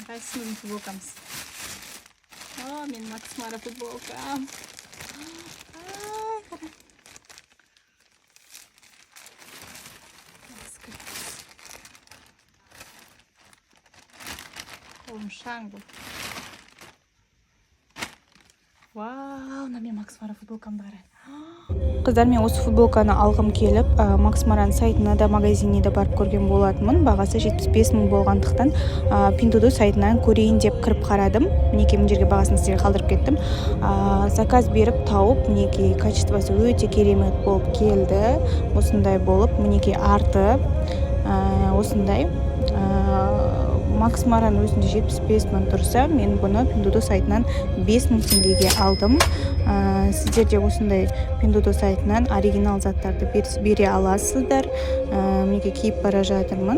Қайсысы біздің футболкамыз? О, менің Макс Мара футболкам. Ай, қара. Маска. Қолым шаң бұл. Вау, мына менің Макс Мара футболкамды қара. Қыздар, мен осы футболканы алғым келіп, Макс Мараның сайтына да, магазиніне де барып көрген болатынмын. Бағасы 75 мың болғандықтан, Пиндуодуо сайтынан көрейін деп кіріп қарадым. Мінекей, мына жерге бағасын сіздерге қалдырып кеттім. Заказ беріп тауып, мінекей, качествосы өте керемет болып келді. Осындай болып, мінекей, арты осындай. Макс Мараның өзінде 75 мың тұрса, мен бұны Пиндуодуо сайтынан 5 мың теңгеге алдым. Сіздер де осындай Пиндуодуо сайтынан оригинал заттарды бере аласыздар. Мінекей, киіп бара жатырмын.